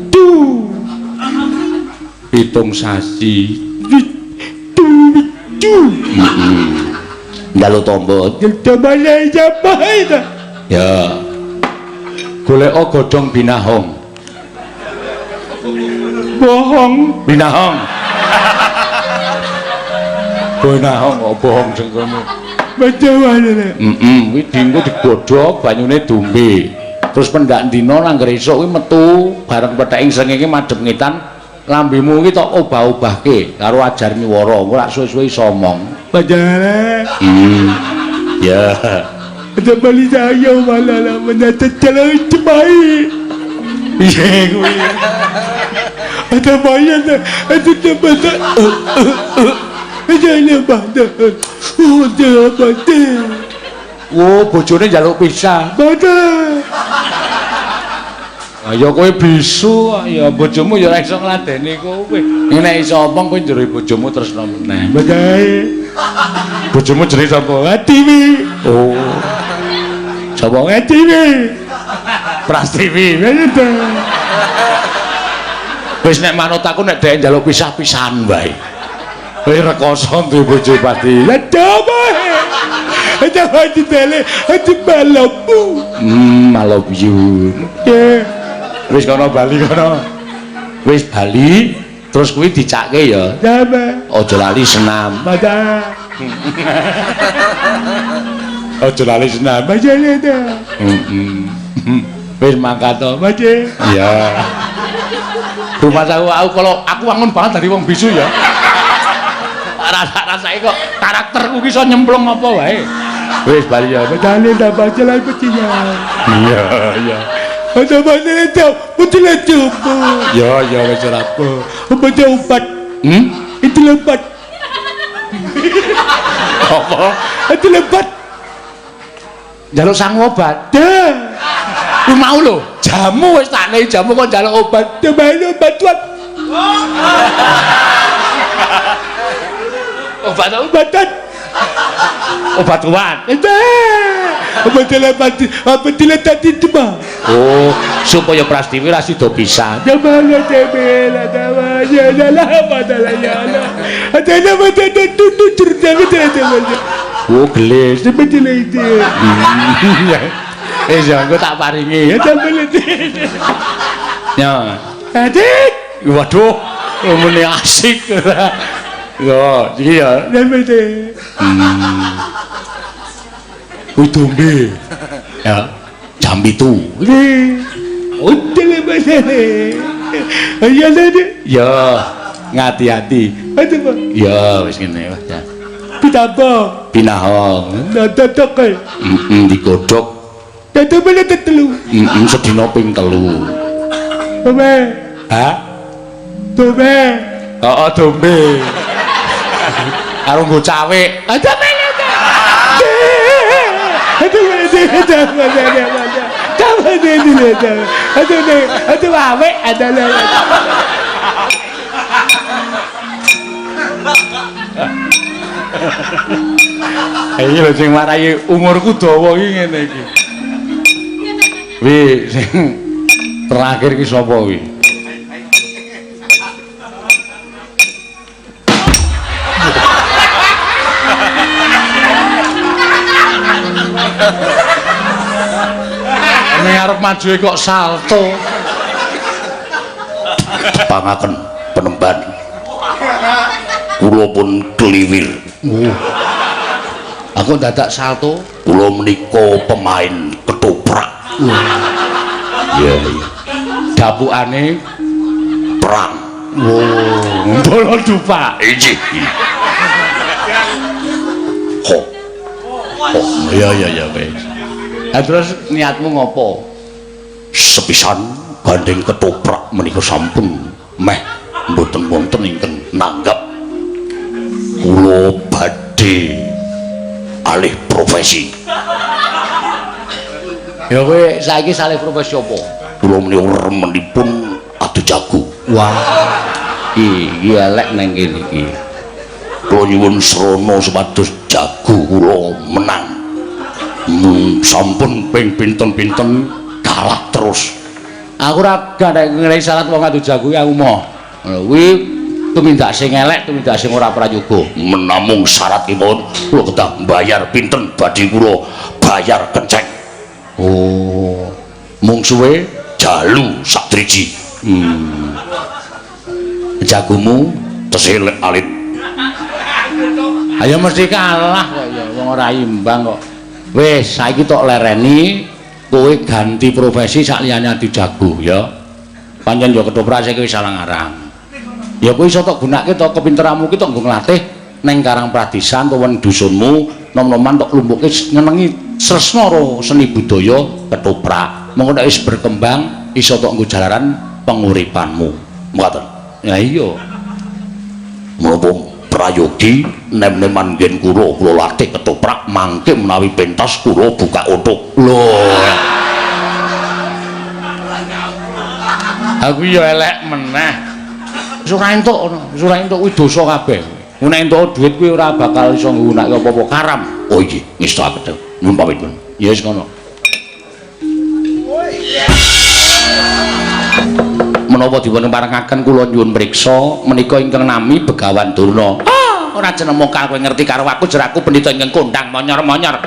7 sasi. Itu. Njaluk tombo. Ya. Golek godhong binahong. Bohong. Binahong. Binahong kok bohong jengkelmu. Bagaimana? Heeh, kuwi dinggo digodhog banyune dombe. Terus pendak dina nangger esuk kuwi metu bareng petheking srengenge madhep ngetan, lambemu iki tok obah-obahke karo ajar nyuwara, engko lak suwe-suwe iso omong. Bagaimana? Ya. Ada bali saya malah mendadak jalan cebai. Piye kuwi? Ada bayan ada ada Oh, bojone njaluk pisah. Ya kowe bisu, ya bojomu ya ora iso ngladeni kowe. Nek iso omong kowe njero bojomu tresno meneh. Bojomu jenenge sapa? Atiwi. Oh. Sapa? Atiwi. Prastiwi. Wis nek manut aku nek dhek njaluk pisah-pisahan wae. Kowe rekoso duwe bojo pasti. I love you. Wis kono bali kono. Wis bali terus kuwi dicake ya. Aja lali senam. Aja lali senam. Heeh. Wis mangkat to, Mas. Iya. Rumah aku kalau aku wangun banget dari wong bisu ya. Rasa-rasake kok karakterku ki iso nyemplung apa wae. Wis bali ya. Dale ta baca lagi pecinya. Iya, iya. Ada baca itu, betul itu. Ya, ya wis ora apa. Baca obat. Itu lebat. Apa? Itu lebat. Njaluk sangu obat. Dah. Ku mau lho, jamu wis tak nei jamu kok njaluk obat. Coba obat kuat. Obat obatan. Obat kuat. Obat lebat, obat lebat itu mah. Oh, supaya Prastiwi ra sida pisan. Oh, gelis. Eh, ya engko tak paringi. Ya. Adik. Waduh, muni asik. Yo, iki ya. Kuwi dombe. Ya, jam 7. Ya, ngati-ati. Ya, wis ngene wis. Pitapa? Pinahong. Heeh, digodhog. Heeh, sedina ping 3. Dombe. Hah? Dombe. Heeh, dombe. Karo nggo cawik. Iki lho sing marai umurku dawa iki ngene iki. Wi sing terakhir iki sapa wi? Ning arep maju kok salto. Tepangaken penemban. Kula pun kliwir. Aku dadak salto. Kula menika pemain ketoprak. Iya, iya. Dapukane perang. Oh, bola dupa. Inggih. Ho. Oh, iya iya iya wis. Lah terus niatmu ngopo? Sepisan gandeng ketoprak menika sampun meh mboten wonten ingkang nanggap. Kula badhe alih profesi. Ya kowe saiki salih profesi apa? Kula menika remenipun adu jago. Wah. Iki elek nang kene iki. Kula nyuwun srana supados jago kula menang. Sampun ping pinten-pinten kalah terus. Aku ora gandeng ngerai syarat wong adu jago aku moh. Ngono kuwi tumindak sing elek, tumindak sing ora prayoga. Menamung syaratipun kula kedah mbayar pinten badhe kula bayar kenceng. Oh, mungsuhe jalu sak driji. Jagomu tesih alit. Ayo mesti kalah kok ya, wong ora imbang kok. Wis, saiki tok lereni kowe ganti profesi sak liyane adu jago ya. Pancen ya ketoprak saiki wis salah ngarang. Ya kowe iso tok gunake to kepinteranmu ki tok nggo nglatih ning Karang Pradisan utawa ning dusunmu, nom-noman tok lumpuke nyenengi sresna karo seni budaya ketoprak. Mengko nek wis berkembang iso tok nggo jalaran penguripanmu. Mekaten. Ya iya. Menapa prayogi nem-neman nggen kula kula latih ketoprak mangke menawi pentas kula buka otok. Lho. Aku ya elek meneh. Wis ora entuk ngono, wis ora entuk kuwi dosa kabeh. Nek entuk dhuwit kuwi ora bakal iso nggunakake apa-apa karam. Oh iya, ngestokaken. Nyuwun pamit. Ya wis ngono. Menapa dipun parengaken kula nyuwun priksa menika ingkang nami Begawan Durna. Ah, ora jeneng kowe ngerti karo aku jeraku pendhita ingkang kondang monyor-monyor.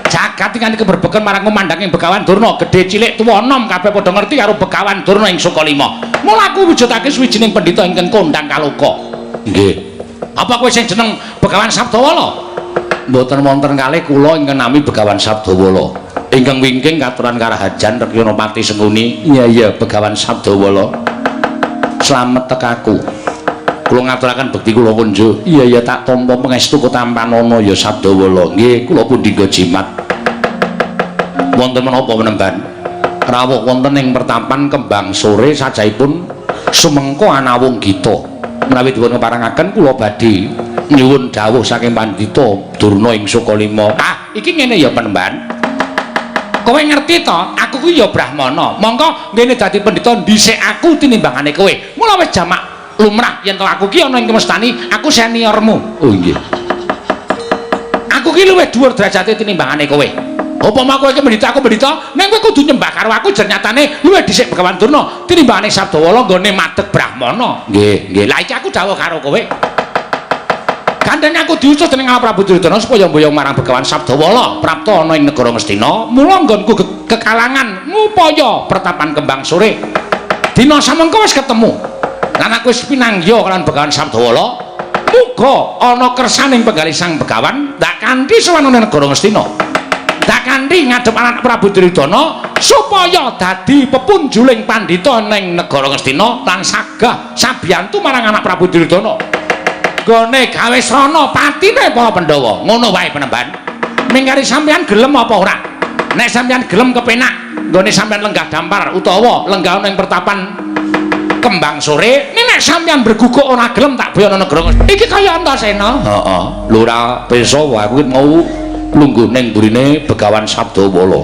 Jagat ingkang keberbeken marang kumandhanging Begawan Durna, gedhe cilik tuwa enom kabeh padha ngerti karo Begawan Durna ing Sukalima. Mula aku wujudake suwijining pendhita ingkang kondang kaloka. Nggih. Apa kowe sing jeneng Begawan Sabdawala? Mboten wonten kalih kula ingkang nami Begawan Sabdawala. Ingkang wingking katuran karahajan Rekyanapati Sengkuni. Iya iya Begawan Sabdawala. Slamet tekaku. Kula ngaturaken bekti kula kunjuk. Iya iya tak tampa pangestu ketampanana ya Sabdawala. Nggih, kula pundhingga jimat. Wonten menapa menemban? Rawuh wonten ing pertapan Kembang Sore sajaipun sumengko anawung gita. Menawi dipun keparengaken kula badhe nyuwun dawuh saking pandhita Durna ing Sukalima. Ah, iki ngene ya penemban. Kowe ngerti to, aku kuwi ya brahmana. Mongko ngene dadi pendhita dhisik aku tinimbangane kowe. Mula wis jamak lumrah yen to aku ki ana ing kemestani, aku seniormu. Oh nggih. Aku ki luwih dhuwur derajate tinimbangane kowe. Upama kowe iki pendhita, aku pendhita, ning kowe kudu nyembah karo aku jer nyatane luwih dhisik Begawan Durna tinimbangane Sabdawala nggone madeg brahmana. Nggih, nggih. Lah iki aku dawuh karo kowe. Gandeng aku diutus dening Prabu Duryudana supaya mboyong marang Begawan Sabdawala prapta ana ing negara Ngastina. Mula nggonku kekalangan ngupaya pertapan Kembang Sore. Dina samengko wis ketemu. Lan aku wis pinanggiha kalawan Begawan Sabdawala. Muga ana kersaning penggalih Sang Begawan ndak kanthi sowan ana negara Ngastina. Ndak kanthi ngadhep anak Prabu Duryudana supaya dadi pepunjuling pandhita ning negara Ngastina lan sagah sabiyantu marang anak Prabu Duryudana. Gone gawe srana patine para Pandhawa. Ngono wae penemban. Mingkari sampeyan gelem apa ora? Nek sampeyan gelem kepenak, nggone sampeyan lenggah dampar utawa lenggah ana ing pertapan Kembang Sore, nek sampeyan berguguk ora gelem tak boyono negara. Iki kaya Antasena. Heeh. Lho ora pirsa aku ki mau lungguh ning burine Begawan Sabdawala.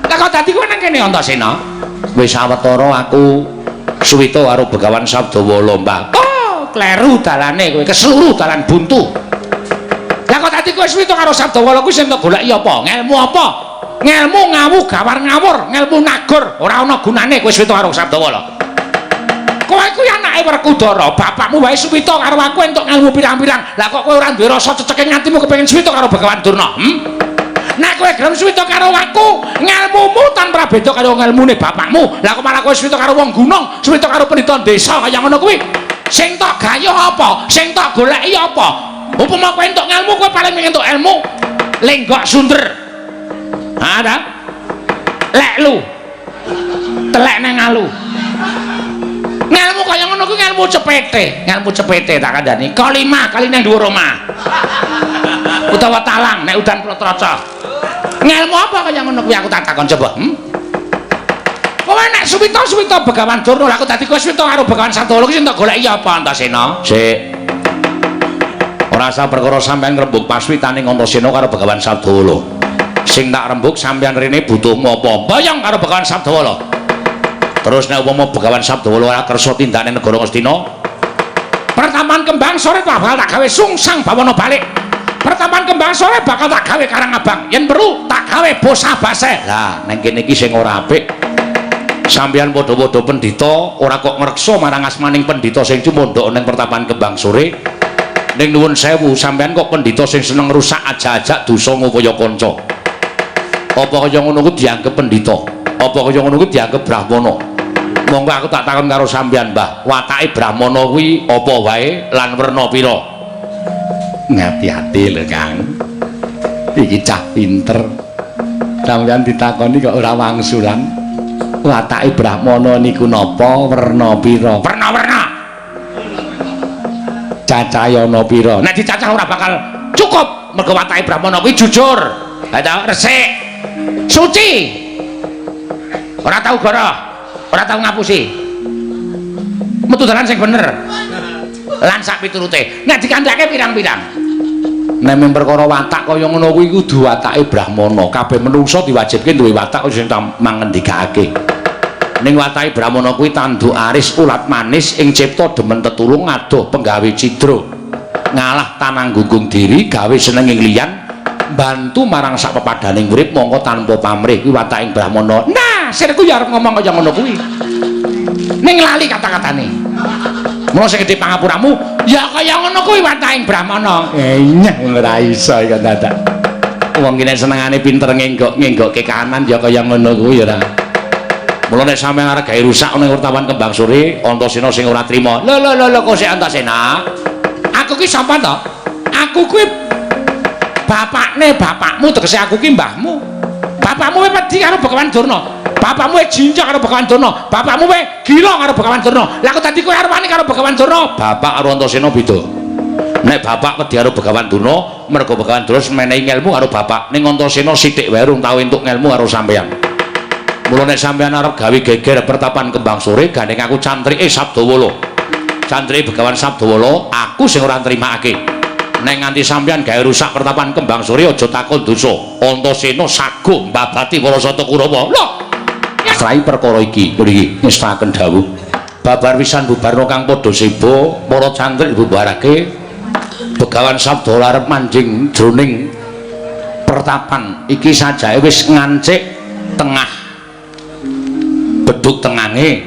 Lah kok dadi kowe nang kene Antasena? Wis sawetara aku suwita karo Begawan Sabdawala, Mbah. Oh, kleru dalane kowe, keseluruh dalan buntu. Lah kok dadi kowe suwita karo Sabdawala kuwi sing tok goleki apa? Ngelmu apa? Ngelmu ngawu gawar ngawur, ngelmu nagor, ora ana gunane kowe suwita karo Sabdawala. Kowe kuwi anake Werkudara, bapakmu wae suwita karo aku entuk ngelmu pirang-pirang. Lah kok kowe ora duwe rasa ceceke atimu kepengin suwita karo Begawan Durna? Hmm? Nek kowe gelem suwita karo aku, ngelmumu tanpa beda karo ngelmune bapakmu. Lah kok malah kowe suwita karo wong gunung, suwita karo pendhita desa kaya ngono kuwi. Sing tok gayuh apa? Sing tok goleki apa? Upama kowe entuk ngelmu, kowe paling entuk ilmu lenggok sunder. Ha ta? Lek lu. Telek nang alu. Ngelmu kaya ngono kuwi ngelmu cepete, ngelmu cepete tak kandhani. Kalimah kali nang dhuwur omah. Utawa talang nek udan protroco. Ngelmu apa kaya ngono kuwi aku tak takon coba, hmm? Kowe nek suwita-suwita Begawan Durna, lha aku dadi kowe suwita karo Begawan Sabdawala kuwi sing tok goleki apa Antasena? Sik. Ora usah perkara sampeyan ngrembug paswitaning Antasena karo Begawan Sabdawala. Sing tak rembug sampeyan rene butuhmu apa? Boyong karo Begawan Sabdawala. Terus nek upama Begawan Sabdawala ora kersa tindakne negara Ngastina, pertapan Kembang Sore bakal tak gawe sungsang bawana balik. Pertapan Kembang Sore bakal tak gawe Karang Abang. Yen perlu tak gawe bosah baseh. Lah neng kene iki sing ora apik. Sampeyan padha-padha pendhita ora kok ngreksa marang asmaning pendhita sing cumondhok ning pertapan Kembang Sore. Ning nuwun sewu, sampeyan kok pendhita sing seneng rusak ajak-ajak dosa ngupaya kanca. Apa kaya ngono kuwi dianggep pendhita? Apa kaya ngono kuwi dianggep brahmana? Monggo aku tak takon karo sampeyan, Mbah. Watake brahmana kuwi apa wae lan werna pira? Ngati-ati lho, Kang. Iki cah pinter. Sampeyan ditakoni kok ora wangsulan. Watake brahmana niku napa, werna pira? Werna-werna. Cacahe ana pira? Nek dicacah ora bakal cukup. Mergo watake brahmana kuwi jujur. Ha ta, resik. Suci. Ora tau goroh, ora tau ngapusi. Metu dalan sing bener. Lan sak piturute. Nek dikandhake pirang-pirang. Nek mung perkara watak kaya ngono kuwi kudu watake brahmana. Kabeh menungsa diwajibke duwe watak sing mangendikake. Ning watake brahmana kuwi tanduk aris ulat manis ing cipta demen tetulung adoh penggawe cidra. Ngalah tanang gunggung diri gawe seneng ing liyan, bantu marang sak pepadaning urip mongko tanpa pamrih kuwi wataking brahmana. Nah, sirku ya arep ngomong kaya ngono kuwi. Ning lali kata-katane. Mula sing gedhe pangapuramu ya kaya ngono kuwi wataking brahmana. Enyah ora iso iki dadak. Wong ki nek senengane pinter ngenggok-ngenggokke kanan ya kaya ngono kuwi ora. Mula nek sampeyan arep gawe rusak ning Wertawan Kembang Sore, Antasena sing ora trima. Lho lho lho lho kok sik Antasena? Aku ki sapa to? Aku kuwi Bapakne bapakmu tegese aku ki mbahmu. Bapakmu wis wedi karo Begawan Durna. Bapakmu wis jinjak karo Begawan Durna. Bapakmu wis gila karo Begawan Durna. Lah kok dadi kowe arep wani karo Begawan Durna? Bapak karo Antasena beda. Nek bapak wedi karo Begawan Durna, mergo Begawan Durna menehi ngelmu karo bapak. Ning Antasena sithik wae urung tau entuk ngelmu karo sampeyan. Mula nek sampeyan arep gawe geger pertapan Kembang Sore, gandeng aku cantrike Sabdawala. Cantrike Begawan Sabdawala, aku sing ora nrimakake. Nek nganti sampeyan gawe rusak pertapan Kembang Sore aja takon dosa. Antasena saguh mbabati para sata Kurawa. Lho, Srai perkara iki, lho iki ngestaken dawuh. Babar pisan bubarna kang padha seba, para cantrik bubarake. Begawan Sabdawala arep manjing jroning pertapan iki sajake wis ngancik tengah. Beduk tengange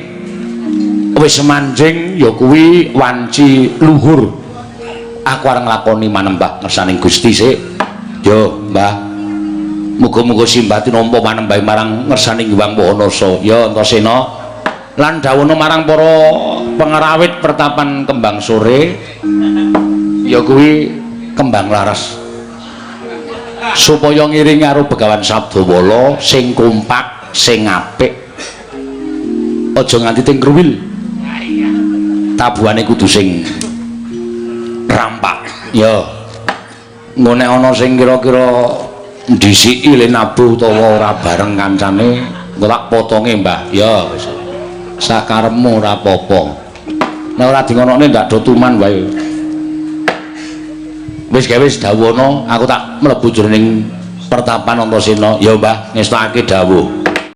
wis manjing ya kuwi wanci luhur. Aku arep nglakoni manembah ngersaning Gusti sik. Yo, Mbah. Muga-muga simbah tinampa manembah marang ngersaning Hyang Maha. Ya, Antasena. Lan dawuhna marang para pengerawit pertapan Kembang Sore ya kuwi Kembang Laras. Supaya ngiringi karo Begawan Sabdawala sing kompak, sing apik. Aja nganti ting kruwil. Tabuhane kudu sing rampak. Ya. Engko nek ana sing kira-kira ndhisiki le nabuh utawa ora bareng kancane, engko tak potonge, Mbah. Ya wis. Sakarepmu ora apa-apa. Nek ora dingonokne ndak do tuman wae. Wis gawe wis dawuhana, aku tak mlebu jroning pertapan Antasena. Ya, Mbah, ngestakake dawuh.